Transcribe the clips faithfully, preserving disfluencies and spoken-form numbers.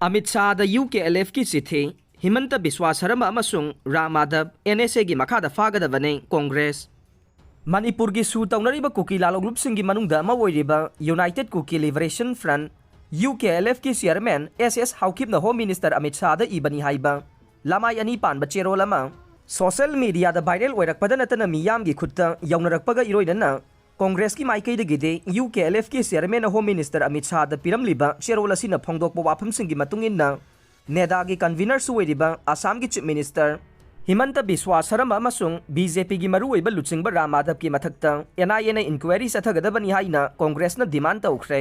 Amit ꯁꯥꯍꯗ U K L ꯑꯦꯐꯀꯤ ꯆꯤꯊꯤ, ꯍꯤꯃꯟꯇ ꯕꯤꯁ꯭ꯋꯥ ꯁꯔꯃ ꯑꯃꯁꯨꯡ Ram Madhab and ꯑꯦꯁ ꯑꯦꯒꯤ ꯃꯈꯥꯗ ꯐꯥꯒꯗꯕꯅꯤ ꯀꯣꯡꯒ꯭ꯔꯦꯁ꯫ ꯃꯅꯤꯄꯨꯔꯒꯤ ꯁꯨ ꯇꯧꯅꯔꯤꯕ ꯀꯨꯀꯤ ꯂꯥꯂꯣꯡꯂꯨꯞꯁꯤꯡꯒꯤ ꯃꯅꯨꯡꯗ ꯑꯃ ꯑꯣꯏꯔꯤꯕ united Kuki liberation front, U K L ꯑꯦꯐꯀꯤ ꯆꯤꯌꯔꯃꯦꯟ ꯑꯦꯁ ꯑꯦꯁ ꯍꯥꯎꯀꯤꯞꯅ ꯍꯣꯝ ꯃꯤꯅꯤꯁꯇꯔ ꯑꯃꯤꯠ ꯁꯥꯍꯗ ꯏꯕꯅꯤ ꯍꯥꯏꯕ ꯂꯃꯥꯏ ꯑꯅꯤ ꯄꯥꯟꯕ ꯆꯦꯔꯣꯜ ꯑꯃ ꯁꯣꯁꯦꯜ ꯃꯤꯗꯤꯌꯥꯗ ꯚꯥꯏꯔꯦꯜ ꯑꯣꯏꯔꯛꯄꯗ ꯅꯠꯇꯅ ꯃꯤꯌꯥꯝꯒꯤ ꯈꯨꯠꯇ ꯌꯧꯅꯔꯛꯄꯒ ꯏꯔꯣꯏꯅꯅ ꯀꯣꯡꯒ꯭ꯔꯦꯁꯀꯤ ꯃꯥꯏꯀꯩꯗꯒꯤꯗꯤ ꯌꯨ ꯀꯦ ꯑꯦꯜ ꯑꯦꯐꯀꯤ ꯆꯤꯌꯔꯃꯦꯟꯅ ꯍꯣꯝ ꯃꯤꯅꯤꯁꯇꯔ ꯑꯃꯤꯠ ꯁꯥꯍꯗ ꯄꯤꯔꯝꯂꯤꯕ ꯆꯦꯔꯣꯜ ꯑꯁꯤꯅ ꯐꯣꯡꯗꯣꯛꯄ ꯋꯥꯐꯝꯁꯤꯡꯒꯤ ꯃꯇꯨꯡ ꯏꯟꯅ ꯅꯦꯗꯥꯒꯤ ꯀꯟꯚꯤꯅꯔꯁꯨ ꯑꯣꯏꯔꯤꯕ ꯑꯁꯥꯝꯒꯤ ꯆꯤꯐ ꯃꯤꯅꯤꯁꯇꯔ ꯍꯤꯃꯟꯇ ꯕꯤꯁ꯭ꯋꯥ ꯁꯔꯃ ꯑꯃꯁꯨꯡ ꯕꯤ ꯖꯦ ꯄꯤꯒꯤ ꯃꯔꯨꯑꯣꯏꯕ ꯂꯨꯆꯤꯡꯕ ꯔꯥꯝ ꯃꯥꯙꯕꯀꯤ ꯃꯊꯛꯇ ꯑꯦꯟ ꯑꯥꯏ ꯑꯦꯅ ꯏꯟꯀ꯭ꯋꯥꯏꯔꯤ ꯆꯠꯊꯒꯗꯕꯅꯤ ꯍꯥꯏꯅ ꯀꯣꯡꯒ꯭ꯔꯦꯁꯅ ꯗꯤꯃꯥꯟ ꯇꯧꯈ꯭ꯔꯦ꯫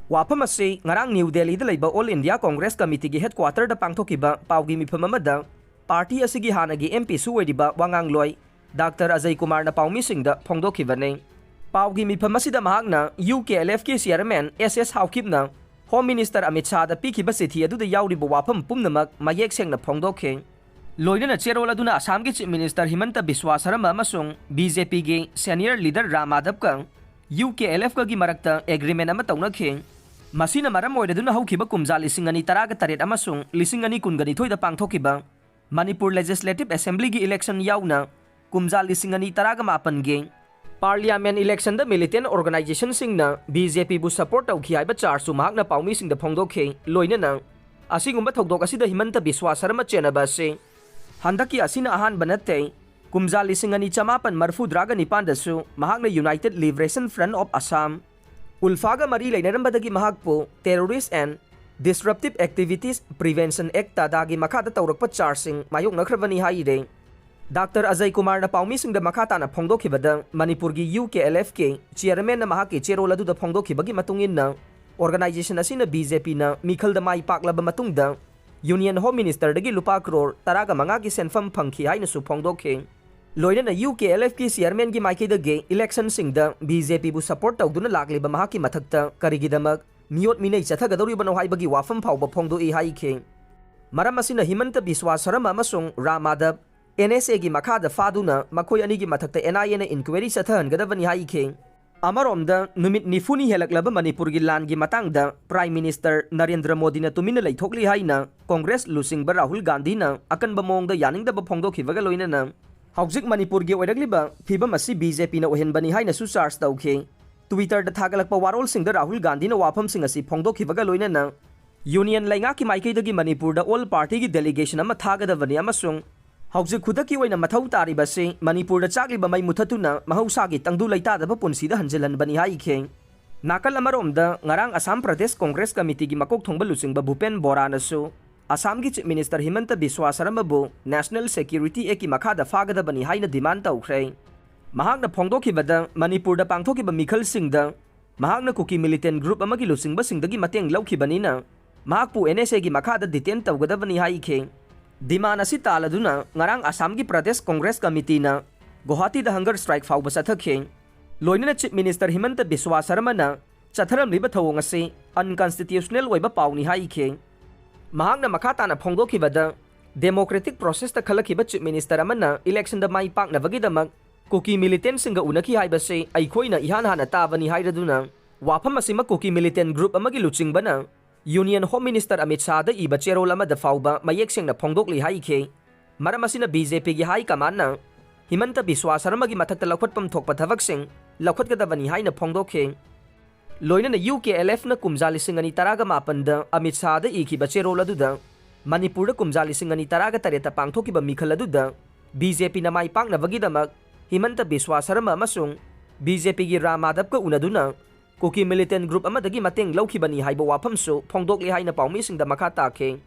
ꯋꯥꯐꯝ ꯑꯁꯤ ꯉꯔꯥꯡ ꯅ꯭ꯌꯨ ꯗꯦꯜꯂꯤꯗ ꯂꯩꯕ ꯑꯣꯜ ꯏꯟꯗꯤꯌꯥ ꯀꯣꯡꯒ꯭ꯔꯦꯁ ꯀꯃꯤꯇꯤꯒꯤ ꯍꯦꯗꯀ꯭ꯋꯥꯇꯔꯗ ꯄꯥꯡꯊꯣꯛꯈꯤꯕ ꯄꯥꯎꯒꯤ ꯃꯤꯐꯝ ꯑꯃꯗ ꯄꯥꯔꯇꯤ ꯑꯁꯤꯒꯤ ꯍꯥꯟꯅꯒꯤ ꯑꯦꯝ ꯄꯤꯁꯨ ꯑꯣꯏꯔꯤꯕ ꯋꯥꯉꯥꯡꯂꯣꯏ ꯗꯥꯛꯇꯔ ꯑꯖꯌ ꯀꯨꯃꯥꯔꯅ ꯄꯥꯎꯃꯤꯁꯤꯡꯗ ꯐꯣꯡꯗꯣꯛꯈꯤꯕꯅꯤ꯫ ꯄꯥꯎꯒꯤ ꯃꯤꯐꯝ ꯑꯁꯤꯗ ꯃꯍꯥꯛꯅ ꯌꯨ ꯀꯦ ꯑꯦꯜ ꯑꯦꯐꯀꯤ ꯆꯤꯌꯔꯃꯦꯟ ꯑꯦꯁ ꯑꯦꯁ ꯍꯥꯎꯀꯤꯞꯅ ꯍꯣꯝ ꯃꯤꯅꯤꯁꯇꯔ ꯑꯃꯤꯠ ꯁꯥꯍꯗ ꯄꯤꯈꯤꯕ ꯆꯤꯊꯤ ꯑꯗꯨꯗ ꯌꯥꯎꯔꯤꯕ ꯋꯥꯐꯝ ꯄꯨꯝꯅꯃꯛ ꯃꯌꯦꯛ ꯁꯦꯡꯅ ꯐꯣꯡꯗꯣꯛꯈꯤ꯫ ꯂꯣꯏꯅꯅ ꯆꯦꯔꯣꯜ ꯑꯗꯨꯅ ꯑꯁꯥꯝꯒꯤ ꯆꯤꯐ ꯃꯤꯅꯤꯁꯇꯔ ꯍꯤꯃꯟꯇ ꯕꯤꯁ꯭ꯋꯥ ꯁꯔꯃ ꯑꯃꯁꯨꯡ ꯕꯤ ꯖꯦ ꯄꯤꯒꯤ ꯁꯦꯅꯤꯌꯔ ꯂꯤꯗꯔ ꯔꯥꯝ ꯃꯥꯙꯕꯀ ꯌꯨ ꯀꯦ ꯑꯦꯜ ꯑꯦꯐꯀꯒꯤ ꯃꯔꯛꯇ ꯑꯦꯒ꯭ꯔꯤꯃꯦꯟ ꯑꯃ ꯇꯧꯅꯈꯤ꯫ ꯃꯁꯤꯅ ꯃꯔꯝ ꯑꯣꯏꯔꯗꯨꯅ ꯍꯧꯈꯤꯕ ꯀꯨꯝꯖꯥ ꯂꯤꯁꯤꯡ ꯑꯅꯤ ꯇꯔꯥꯒ ꯇꯔꯦꯠ ꯑꯃꯁꯨꯡ ꯂꯤꯁꯤꯡ ꯑꯅꯤ ꯀꯨꯟꯒ ꯅꯤꯊꯣꯏꯗ ꯄꯥꯡꯊꯣꯛꯈꯤꯕ ꯃꯅꯤꯄꯨꯔ ꯂꯦꯖꯤꯁꯂꯦꯇꯤꯚ ꯑꯦꯁꯦꯝꯕ꯭ꯂꯤꯒꯤ ꯏꯂꯦꯛꯁꯟ ꯌꯥꯎꯅ ꯀꯨꯝꯖꯥ ꯂꯤꯁꯤꯡ ꯑꯅꯤ ꯇꯔꯥꯒ ꯃꯥꯄꯟꯒꯤ ꯄꯥꯔꯂꯤꯌꯥꯃꯦꯟ ꯏꯂꯦꯛꯁꯟꯗ ꯃꯤꯂꯤꯇꯦꯟ ꯑꯣꯔꯒꯅꯥꯏꯖꯦꯁꯟꯁꯤꯡꯅ ꯕꯤ ꯖꯦ ꯄꯤꯕꯨ ꯁꯄꯣꯔꯠ ꯇꯧꯈꯤ ꯍꯥꯏꯕ ꯆꯥꯔꯖꯁꯨ ꯃꯍꯥꯛꯅ ꯄꯥꯎꯃꯤꯁꯤꯡꯗ ꯐꯣꯡꯗꯣꯛꯈꯤ꯫ ꯂꯣꯏꯅꯅ ꯑꯁꯤꯒꯨꯝꯕ ꯊꯧꯗꯣꯛ ꯑꯁꯤꯗ ꯍꯤꯃꯟꯇ ꯕꯤꯁ꯭ꯋꯥ ꯁꯔꯃ ꯆꯦꯟꯅꯕ ꯑꯁꯤ ꯍꯟꯗꯛꯀꯤ ꯑꯁꯤꯅ ꯑꯍꯥꯟꯕ ꯅꯠꯇꯦ꯫ ꯀꯨꯝꯖꯥ ꯂꯤꯁꯤꯡ ꯑꯅꯤ ꯆꯃꯥꯄꯟ ꯃꯔꯤꯐꯨꯇꯔꯥꯒ ꯅꯤꯄꯥꯟꯗꯁꯨ ꯃꯍꯥꯛꯅ united liberation front of Assam, ꯎꯜꯐꯥꯒ ꯃꯔꯤ ꯂꯩꯅꯔꯝꯕꯗꯒꯤ ꯃꯍꯥꯛꯄꯨ Terrorist and Disruptive Activities Prevention Act, ꯇꯥꯗꯥꯒꯤ ꯃꯈꯥꯗ ꯇꯧꯔꯛꯄ ꯆꯥꯔꯖꯁꯤꯡ ꯃꯥꯌꯣꯛꯅꯈ꯭ꯔꯕꯅꯤ ꯍꯥꯏꯔꯦ꯫ ꯗꯥꯛꯇꯔ ꯑꯖꯌ ꯀꯨꯃꯥꯔꯅ ꯄꯥꯎꯃꯤꯁꯤꯡꯗ ꯃꯈꯥ ꯇꯥꯅ ꯐꯣꯡꯗꯣꯛꯈꯤꯕꯗ, ꯃꯅꯤꯄꯨꯔꯒꯤ ꯌꯨ ꯀꯦ ꯑꯦꯜ ꯑꯦꯐꯀꯤ ꯆꯤꯌꯔꯃꯦꯟꯅ ꯃꯍꯥꯛꯀꯤ ꯆꯦꯔꯣꯜ ꯑꯗꯨꯗ ꯐꯣꯡꯗꯣꯛꯈꯤꯕꯒꯤ ꯃꯇꯨꯡ ꯏꯟꯅ, ꯑꯣꯔꯒꯅꯥꯏꯖꯦꯁꯟ ꯑꯁꯤꯅ ꯕꯤ ꯖꯦ ꯄꯤꯅ ꯃꯤꯈꯜꯗ ꯃꯥꯏ ꯄꯥꯛꯂꯕ ꯃꯇꯨꯡꯗ ꯌꯨꯅꯤꯌꯟ ꯍꯣꯝ ꯃꯤꯅꯤꯁꯇꯔꯗꯒꯤ ꯂꯨꯄꯥ ꯀ꯭ꯔꯣꯔ ꯇꯔꯥꯒ ꯃꯉꯥꯒꯤ ꯁꯦꯟꯐꯝ ꯐꯪꯈꯤ ꯍꯥꯏꯅꯁꯨ ꯐꯣꯡꯗꯣꯛꯈꯤ꯫ ꯂꯣꯏꯅꯅ ꯌꯨ ꯀꯦ ꯑꯦꯜ ꯑꯦꯐꯀꯤ ꯆꯤꯌꯔꯃꯦꯟꯒꯤ ꯃꯥꯏꯀꯩꯗꯒꯤ ꯏꯂꯦꯛꯁꯟꯁꯤꯡꯗ ꯕꯤ ꯖꯦ ꯄꯤꯕꯨ ꯁꯄꯣꯔꯠ ꯇꯧꯗꯨꯅ ꯂꯥꯛꯂꯤꯕ ꯃꯍꯥꯛꯀꯤ ꯃꯊꯛꯇ ꯀꯔꯤꯒꯤꯗꯃꯛ ꯃꯤꯑꯣꯠ ꯃꯤꯅꯩ ꯆꯠꯊꯒꯗꯧꯔꯤꯕꯅꯣ ꯍꯥꯏꯕꯒꯤ ꯋꯥꯐꯝ ꯐꯥꯎꯕ ꯐꯣꯡꯗꯣꯛꯏ ꯍꯥꯏꯈꯤ꯫ ꯃꯔꯝ ꯑꯁꯤꯅ ꯍꯤꯃꯟꯇ ꯕꯤꯁ꯭ꯋꯥ ꯁꯔꯃ ꯑꯃꯁꯨꯡ ꯔꯥꯝ ꯃꯥꯙꯕ ꯑꯦꯟ ꯑꯦꯁ ꯑꯦꯒꯤ ꯃꯈꯥꯗ ꯐꯥꯗꯨꯅ ꯃꯈꯣꯏ ꯑꯅꯤꯒꯤ ꯃꯊꯛꯇ ꯑꯦꯟ ꯑꯥꯏ ꯑꯦꯅ ꯏꯟꯀ꯭ꯋꯥꯏꯔꯤ ꯆꯠꯊꯍꯟꯒꯗꯕꯅꯤ ꯍꯥꯏꯈꯤ꯫ ꯑꯃꯔꯣꯝꯗ, ꯅꯨꯃꯤꯠ ꯅꯤꯐꯨꯅꯤ ꯍꯦꯜꯂꯛꯂꯕ ꯃꯅꯤꯄꯨꯔꯒꯤ ꯂꯥꯟꯒꯤ ꯃꯇꯥꯡꯗ Prime Minister ꯅꯔꯦꯟꯗ꯭ꯔ ꯃꯣꯗꯤꯅ ꯇꯨꯃꯤꯟꯅ ꯂꯩꯊꯣꯛꯂꯤ ꯍꯥꯏꯅ ꯀꯣꯡꯒ꯭ꯔꯦꯁ ꯂꯨꯆꯤꯡꯕ ꯔꯥꯍꯨꯜ ꯒꯥꯟꯙꯤꯅ ꯑꯀꯟꯕ ꯃꯑꯣꯡꯗ ꯌꯥꯅꯤꯡꯗꯕ ꯐꯣꯡꯗꯣꯛꯈꯤꯕꯒ ꯂꯣꯏꯅꯅ ꯍꯧꯖꯤꯛ ꯃꯅꯤꯄꯨꯔꯒꯤ ꯑꯣꯏꯔꯛꯂꯤꯕ ꯐꯤꯕꯝ ꯑꯁꯤ BJPꯅ ꯑꯣꯏꯍꯟꯕꯅꯤ ꯍꯥꯏꯅꯁꯨ charge ꯇꯧꯈꯤ꯫ Twitterꯗ ꯊꯥꯒꯠꯂꯛꯄ ꯋꯥꯔꯣꯜꯁꯤꯡꯗ ꯔꯥꯍꯨꯜ ꯒꯥꯟꯙꯤꯅ ꯋꯥꯐꯝꯁꯤꯡ ꯑꯁꯤ ꯐꯣꯡꯗꯣꯛꯈꯤꯕꯒ ꯂꯣꯏꯅꯅ Union ꯂꯩꯉꯥꯛꯀꯤ ꯃꯥꯏꯀꯩꯗꯒꯤ ꯃꯅꯤꯄꯨꯔꯗ all partyꯒꯤ delegation ꯑꯃ ꯊꯥꯒꯗꯕꯅꯤ ꯑꯃꯁꯨꯡ ꯍꯧꯖꯤꯛ ꯈꯨꯗꯛꯀꯤ ꯑꯣꯏꯅ ꯃꯊꯧ ꯇꯥꯔꯤꯕꯁꯤ ꯃꯅꯤꯄꯨꯔꯗ ꯆꯥꯛꯂꯤꯕ ꯃꯩ ꯃꯨꯊꯠꯇꯨꯅ ꯃꯍꯧꯁꯥꯒꯤ ꯇꯪꯗꯨ ꯂꯩꯇꯥꯗꯕ ꯄꯨꯟꯁꯤꯗ ꯍꯟꯖꯤꯜꯍꯟꯕꯅꯤ ꯍꯥꯏꯈꯤ꯫ ꯅꯥꯀꯜ ꯑꯃꯔꯣꯝꯗ, ꯉꯔꯥꯡ ꯑꯁꯥꯝ ꯄ꯭ꯔꯗꯦꯁ ꯀꯣꯡꯒ꯭ꯔꯦꯁ ꯀꯃꯤꯇꯤꯒꯤ ꯃꯀꯣꯛ ꯊꯣꯡꯕ ꯂꯨꯆꯤꯡꯕ ꯚꯨꯄꯦꯟ ꯕꯣꯔꯥꯅꯁꯨ ꯑꯁꯥꯝꯒꯤ Chief Minister ꯍꯤꯃꯟꯇ ꯕꯤꯁ꯭ꯋꯥ ꯁꯔꯃꯕꯨ National Security Actꯀꯤ ꯃꯈꯥꯗ ꯐꯥꯒꯗꯕꯅꯤ ꯍꯥꯏꯅ demand ꯇꯧꯈ꯭ꯔꯦ꯫ ꯃꯍꯥꯛꯅ ꯐꯣꯡꯗꯣꯛꯈꯤꯕꯗ, ꯃꯅꯤꯄꯨꯔꯗ ꯄꯥꯡꯊꯣꯛꯈꯤꯕ ꯃꯤꯈꯜꯁꯤꯡꯗ ꯃꯍꯥꯛꯅ ꯀꯨꯀꯤ militant group ꯑꯃꯒꯤ ꯂꯨꯆꯤꯡꯕꯁꯤꯡꯗꯒꯤ ꯃꯇꯦꯡ ꯂꯧꯈꯤꯕꯅꯤꯅ ꯃꯍꯥꯛꯄꯨ NSAꯒꯤ ꯃꯈꯥꯗ detain ꯇꯧꯒꯗꯕꯅꯤ ꯍꯥꯏꯈꯤ꯫ Demand ꯑꯁꯤ ꯇꯥꯜꯂꯗꯨꯅ ꯉꯔꯥꯡ ꯑꯁꯥꯝꯒꯤ ꯄ꯭ꯔꯗꯦꯁ ꯀꯣꯡꯒ꯭ꯔꯦꯁ ꯀꯃꯤꯇꯤꯅ ꯒꯨꯋꯥꯍꯥꯇꯤꯗ hunger strike ꯐꯥꯎꯕ ꯆꯠꯊꯈꯤ꯫ ꯂꯣꯏꯅꯅ Chief Minister ꯍꯤꯃꯟꯇ ꯕꯤꯁ꯭ꯋꯥ ꯁꯔꯃꯅ ꯆꯠꯊꯔꯝꯂꯤꯕ ꯊꯧꯑꯣꯡ ꯑꯁꯤ unconstitutional ꯑꯣꯏꯕ ꯄꯥꯎꯅꯤ ꯍꯥꯏꯈꯤ꯫ ꯃꯍꯥꯛꯅ ꯃꯈꯥ ꯇꯥꯅ ꯐꯣꯡꯗꯣꯛꯈꯤꯕꯗ, democratic processꯇ ꯈꯜꯂꯛꯈꯤꯕ Chief Minister ꯑꯃꯅ electionꯗ ꯃꯥꯏ ꯄꯥꯛꯅꯕꯒꯤꯗꯃꯛ ꯀꯨꯀꯤ militantꯁꯤꯡꯒ ꯎꯅꯈꯤ ꯍꯥꯏꯕꯁꯤ ꯑꯩꯈꯣꯏꯅ ꯏꯍꯥꯟ ꯍꯥꯟꯅ ꯇꯥꯕꯅꯤ ꯍꯥꯏꯔꯗꯨꯅ, ꯋꯥꯐꯝ ꯑꯁꯤꯃꯛ ꯀꯨꯀꯤ militant group ꯑꯃꯒꯤ ꯂꯨꯆꯤꯡꯕꯅ Union Home Minister ꯑꯃꯤꯠ ꯁꯥꯍꯗ ꯏꯕ ꯆꯦꯔꯣꯜ ꯑꯃꯗ ꯐꯥꯎꯕ ꯃꯌꯦꯛ ꯁꯦꯡꯅ ꯐꯣꯡꯗꯣꯛꯂꯤ ꯍꯥꯏꯈꯤ꯫ ꯃꯔꯝ ꯑꯁꯤꯅ BJPꯒꯤ high commandꯅ ꯍꯤꯃꯟꯇ ꯕꯤꯁ꯭ꯋꯥ ꯁꯔꯃꯒꯤ ꯃꯊꯛꯇ ꯂꯧꯈꯠꯐꯝ ꯊꯣꯛꯄ ꯊꯕꯛꯁꯤꯡ ꯂꯧꯈꯠꯀꯗꯕꯅꯤ ꯍꯥꯏꯅ ꯐꯣꯡꯗꯣꯛꯈꯤ꯫ ꯂꯣꯏꯅꯅ UKLFꯅ ꯀꯨꯝꯖꯥ ꯂꯤꯁꯤꯡ ꯑꯅꯤ ꯇꯔꯥꯒ ꯃꯥꯄꯟꯗ ꯑꯃꯤꯠ ꯁꯥꯍꯗ ꯏꯈꯤꯕ ꯆꯦꯔꯣꯜ ꯑꯗꯨꯗ ꯃꯅꯤꯄꯨꯔꯗ ꯀꯨꯝꯖꯥ ꯂꯤꯁꯤꯡ ꯑꯅꯤ ꯇꯔꯥꯒ ꯇꯔꯦꯠꯇ ꯄꯥꯡꯊꯣꯛꯈꯤꯕ ꯃꯤꯈꯜ ꯑꯗꯨꯗ BJPꯅ ꯃꯥꯏ ꯄꯥꯛꯅꯕꯒꯤꯗꯃꯛ ꯍꯤꯃꯟꯇ ꯕꯤꯁ꯭ꯋꯥ ꯁꯔꯃ ꯑꯃꯁꯨꯡ BJPꯒꯤ ꯔꯥꯝ ꯃꯥꯙꯕꯀ ꯎꯅꯗꯨꯅ ꯀꯨꯀꯤ militant group ꯑꯃꯗꯒꯤ ꯃꯇꯦꯡ ꯂꯧꯈꯤꯕꯅꯤ ꯍꯥꯏꯕ ꯋꯥꯐꯝꯁꯨ ꯐꯣꯡꯗꯣꯛꯂꯤ ꯍꯥꯏꯅ ꯄꯥꯎꯃꯤꯁꯤꯡꯗ ꯃꯈꯥ ꯇꯥꯈꯤ꯫